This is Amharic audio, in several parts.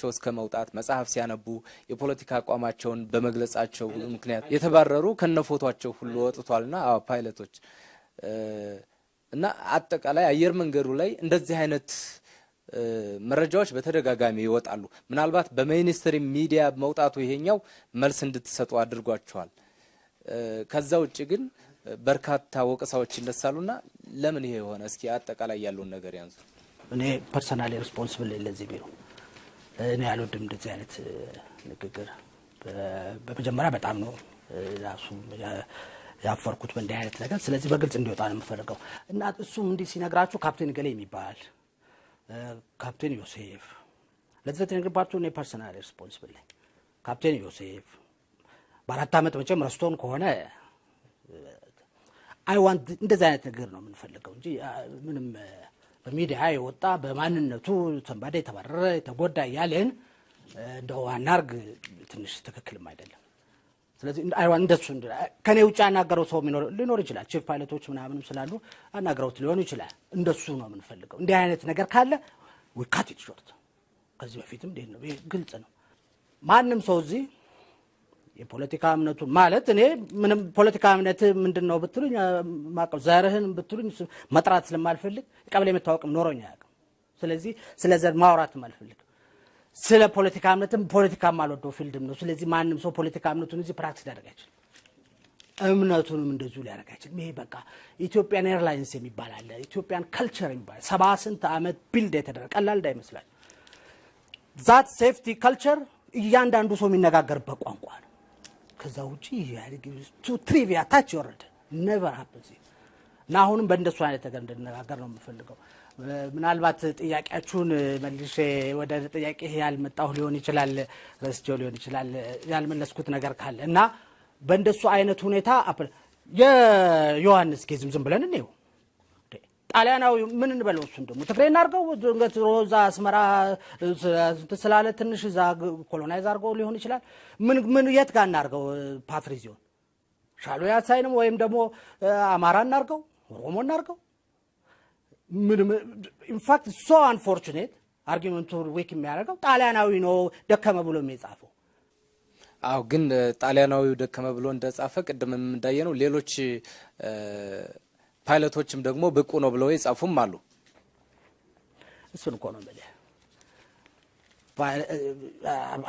ቸው እስከ መውጣት፣ መጽሐፍ ሲያነቡ የፖለቲካ አቋማቸውን በመግለጻቸው ምክንያት የተባረሩ ከነፎቷቸው ሁሉ ወጥቷልና፣ አዎ፣ ፓይለቶች እና አጠቃላይ አየር መንገዱ ላይ እንደዚህ አይነት መረጃዎች በተደጋጋሚ ይወጣሉ። ምናልባት በ mainstream media መውጣቱ ይሄኛው መልስ እንድትሰጡ አድርጓቸዋል። ከዛ ውጭ ግን በርካታ ወቀሳዎች ይነሳሉና ለምን ይሄ የሆነ? እስኪ አጠቃላይ ያለውን ነገር ያንሱ። እኔ personally responsible ለዚህ ቢሮ። እኔ አልወድም እንደዚህ አይነት ንግግር። በመጀመሪያ በጣም ነው ራሱ ያፈርኩት በእንዲህ አይነት ነገር። ስለዚህ በግልጽ እንዲወጣ ነው የምፈልገው እና እሱም እንዲህ ሲነግራችሁ ካፕቴን ገሌ የሚባል፣ ካፕቴን ዮሴፍ፣ ለዚህ ተነግርባችሁ እኔ personally responsible ነኝ። ካፕቴን ዮሴፍ በ4 ዓመት መቼም ረስቶን ከሆነ I want እንደዚህ አይነት ነገር ነው የምንፈልገው እንጂ ምንም በሚዲያ የወጣ በማንነቱ ሰንባዳ የተባረረ፣ የተጎዳ እያለን እንደው አናርግ፣ ትንሽ ትክክልም አይደለም። ስለዚህ I want እንደሱ ከኔ ውጭ ያናገረው ሰው ሊኖር ይችላል። Chief pilot ኦች ምናምንም ስላሉ አናግረውት ሊሆኑ ይችላል። እንደሱ ነው የምንፈልገው። እንዲህ አይነት ነገር ካለ we cut it short። ከዚህ በፊትም እንዴት ነው፣ ግልጽ ነው። ማንም ሰው እዚህ የፖለቲካ እምነቱን፣ ማለት እኔ ምንም ፖለቲካ እምነት ምንድን ነው ብትሉኝ ማቀው፣ ዘርህን ብትሉኝ መጥራት ስለማልፈልግ የቀበሌ መታወቅም ኖሮኝ አያውቅም። ስለዚህ ስለ ዘር ማውራትም አልፈልግም። ስለ ፖለቲካ እምነትም ፖለቲካ የማልወደው field ም ነው። ስለዚህ ማንም ሰው ፖለቲካ እምነቱን እዚህ practice ሊያደርግ አይችልም። እምነቱንም እንደዚሁ ሊያደርግ አይችልም። ይሄ በቃ Ethiopian Airlines የሚባል አለ፣ Ethiopian culture የሚባል 70 ስንት ዓመት build የተደረገ፣ ቀላል እንዳይመስላል። That safety culture እያንዳንዱ ሰው የሚነጋገርበት ቋንቋ ነው። ከዛ ውጭ trivia ታች የወረደ never happens እና አሁንም በእንደሱ አይነት ነገር እንድነጋገር ነው የምፈልገው። ምናልባት ጥያቄያችሁን መልሼ ወደ ጥያቄ ያልመጣሁ ሊሆን ይችላል፣ ረስቼው ሊሆን ይችላል ያልመለስኩት ነገር ካለ። እና በእንደሱ አይነት ሁኔታ የዮሐንስ case ም ዝም ብለን እንየው። ጣሊያናዊ ምን እንበለው? እሱን ደግሞ ትግሬ እናድርገው? ድንገት ሮዛ አስመራ ስላለ ትንሽ እዛ colonize አድርገው ሊሆን ይችላል። ምን ምን የት ጋር እናድርገው? ፓትሪዚዮን ሻዕቢያ ሳይንም ወይም ደግሞ አማራ እናድርገው፣ ኦሮሞ እናድርገው? ምንም in fact so unfortunate argument ኡ weak የሚያደርገው ጣሊያናዊ ነው ደከመ ብሎ የጻፈው። አዎ፣ ግን ጣሊያናዊው ደከመ ብሎ እንደጻፈ ቅድምም እንዳየነው ሌሎች ፓይለቶችም ደግሞ ብቁ ነው ብለው የጻፉም አሉ። እሱን እኮ ነው የምልህ።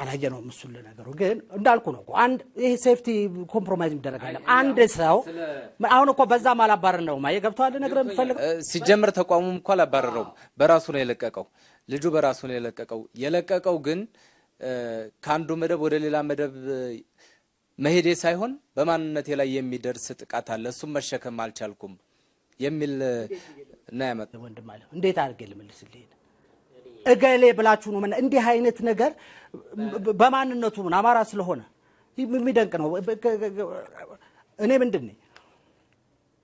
አላየነውም። እሱን ለነገሩ ግን እንዳልኩ ነው እኮ፣ አንድ ይሄ safety compromise የሚደረግ አይደለም። አንድ ሰው አሁን እኮ በዛም አላባረር ነው ማየ፣ ገብቶሃል? ልነግርህ የምፈልገው ሲጀምር ተቋሙም እኮ አላባረረውም፣ በራሱ ነው የለቀቀው። ልጁ በራሱ ነው የለቀቀው። የለቀቀው ግን ከአንዱ መደብ ወደ ሌላ መደብ መሄዴ ሳይሆን በማንነቴ ላይ የሚደርስ ጥቃት አለ፣ እሱም መሸከም አልቻልኩም የሚል እና ያመጣ ወንድም አለ፣ እንዴት አድርጌ ልመልስልህ? እገሌ ብላችሁ ነው እንዲህ አይነት ነገር በማንነቱ ምን አማራ ስለሆነ የሚደንቅ ነው። እኔ ምንድን ነኝ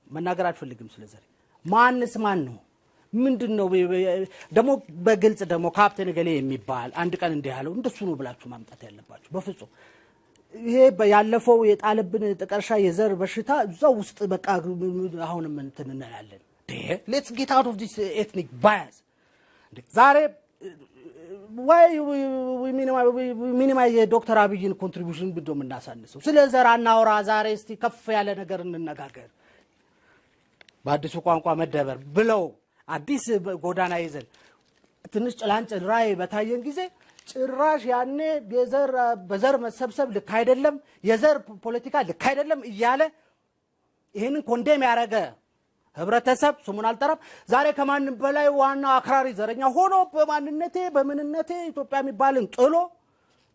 መናገር አልፈልግም ስለ ዘሬ። ማንስ ማን ነው? ምንድን ነው ደግሞ በግልጽ ደግሞ ካፕቴን እገሌ የሚባል አንድ ቀን እንዲህ ያለው እንደሱ ነው ብላችሁ ማምጣት ያለባችሁ በፍጹም። ይሄ ያለፈው የጣለብን ጥቀርሻ የዘር በሽታ እዛው ውስጥ በቃ አሁንም እንትን እንላለን። Let's get out of this ethnic bias። ዛሬ why minimize የዶክተር አብይን contribution ብዶ የምናሳንሰው? ስለ ዘር አናውራ ዛሬ፣ እስቲ ከፍ ያለ ነገር እንነጋገር። በአዲሱ ቋንቋ መደበር ብለው አዲስ ጎዳና ይዘን ትንሽ ጭላንጭል ራዕይ በታየን ጊዜ ጭራሽ ያኔ የዘር በዘር መሰብሰብ ልክ አይደለም፣ የዘር ፖለቲካ ልክ አይደለም እያለ ይህንን condemn ያደረገ ህብረተሰብ፣ ስሙን አልጠራም፣ ዛሬ ከማንም በላይ ዋና አክራሪ ዘረኛ ሆኖ በማንነቴ በምንነቴ ኢትዮጵያ የሚባልን ጥሎ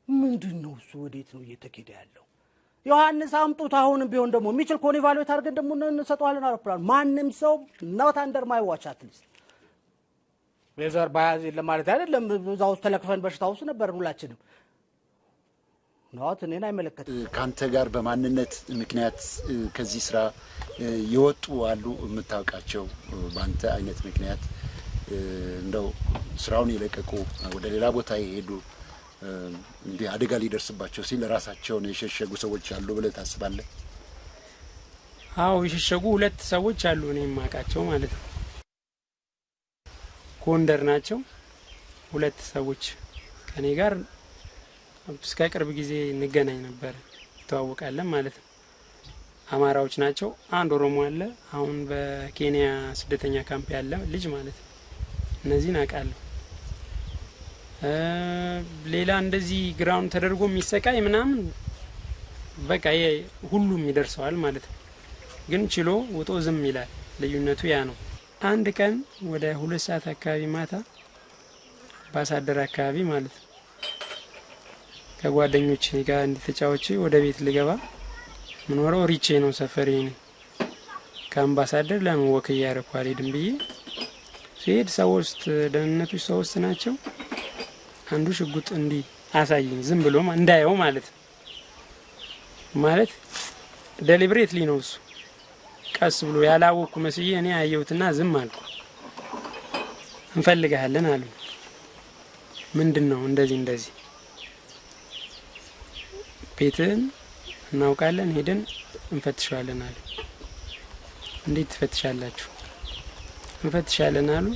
ምንድን ነው እሱ? ወዴት ነው እየተኬደ ያለው? ዮሐንስ አምጡት። አሁንም ቢሆን ደግሞ የሚችል ከሆነ evaluate አድርገን ደግሞ እንሰጠዋለን አውሮፕላን። ማንም ሰው not under my watch at least የዘር bias የለም ማለት አይደለም። እዛ ውስጥ ተለክፈን በሽታ ውስጥ ነበር ሁላችንም። Not እኔን አይመለከትም። ከአንተ ጋር በማንነት ምክንያት ከዚህ ስራ የወጡ አሉ የምታውቃቸው? በአንተ አይነት ምክንያት እንደው ስራውን የለቀቁ፣ ወደ ሌላ ቦታ የሄዱ፣ እንዲህ አደጋ ሊደርስባቸው ሲል ራሳቸውን የሸሸጉ ሰዎች አሉ ብለህ ታስባለህ? አዎ፣ የሸሸጉ ሁለት ሰዎች አሉ፣ እኔ የማውቃቸው ማለት ነው። ጎንደር ናቸው። ሁለት ሰዎች። ከኔ ጋር እስከ ቅርብ ጊዜ እንገናኝ ነበር፣ እንተዋወቃለን ማለት ነው። አማራዎች ናቸው። አንድ ኦሮሞ አለ፣ አሁን በኬንያ ስደተኛ ካምፕ ያለ ልጅ ማለት ነው። እነዚህን አውቃለሁ። ሌላ እንደዚህ ground ተደርጎ የሚሰቃይ ምናምን በቃ ይሄ ሁሉም ይደርሰዋል ማለት ነው። ግን ችሎ ውጦ ዝም ይላል። ልዩነቱ ያ ነው። አንድ ቀን ወደ 2 ሰዓት አካባቢ ማታ አምባሳደር አካባቢ ማለት ነው ከጓደኞቼ ጋር እንዲተጫወቼ ወደ ቤት ልገባ፣ ምኖረው ሪቼ ነው ሰፈሬ። እኔ ከአምባሳደር ለምን walk እያደረኩ አልሄድም ብዬ ሲሄድ ሶስት ደህንነቶች ሶስት ናቸው። አንዱ ሽጉጥ እንዲህ አሳየኝ፣ ዝም ብሎ እንዳየው ማለት ነው። ማለት deliberately ነው እሱ። ቀስ ብሎ ያላወቅኩ መስዬ እኔ አየሁትና ዝም አልኩ። እንፈልግሃለን አሉ። ምንድን ነው? እንደዚህ እንደዚህ ቤትህን እናውቃለን፣ ሄደን እንፈትሸዋለን አሉ። እንዴት ትፈትሻላችሁ? እንፈትሻለን አሉ።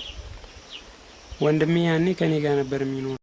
ወንድሜ ያኔ ከኔ ጋር ነበር የሚኖር።